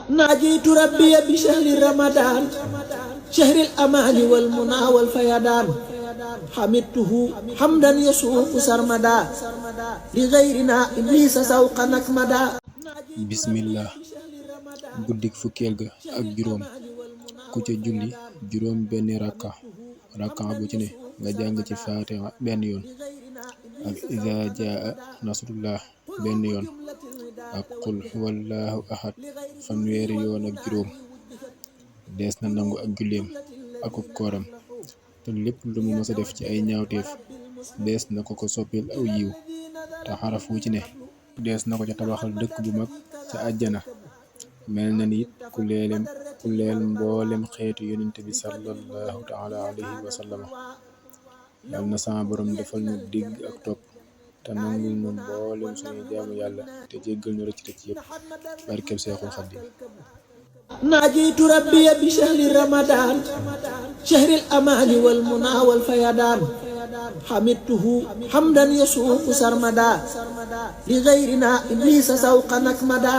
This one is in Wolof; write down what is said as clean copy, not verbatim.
ناجيت ربي بشهر رمضان شهر الأمان والمنى والفيضان حمدته حمدا يسوق سرمدا لغيرنا إبليس سوق نكمدا bismillah guddik fukkeel ga ak juróom ku ca julli juróom benn rakka bu ci ne nga jàng ci faatiha benn yoon ak iza jaa nasrullah benn yoon ak qul huwallahu ahad fanweeri yoon ak juróom dees na nangu ak julleem akub kooram te lépp lu mu mësa def ci ay ñaawteef dees na ko soppil aw yiw te xaraf wu ci ne dees na ko ca tabaxal dëkk bu mag ca àjjana mel na ni it ku leel mboolem xeetu yonent bi sallallahu taala alayhi wa sallama yal na sama borom defal ñu dégg ak topp te nangul ñu mboolem suñu jaamu yàlla te jéggal ñu rëcc rëcc yépp barkeb Seexul Xadiim ناجيت ربي بشهر رمضان شهر الأمان والمنى والفيضان حمدته حمدا يسوق سرمدا لغيرنا إبليس سوق نكمدا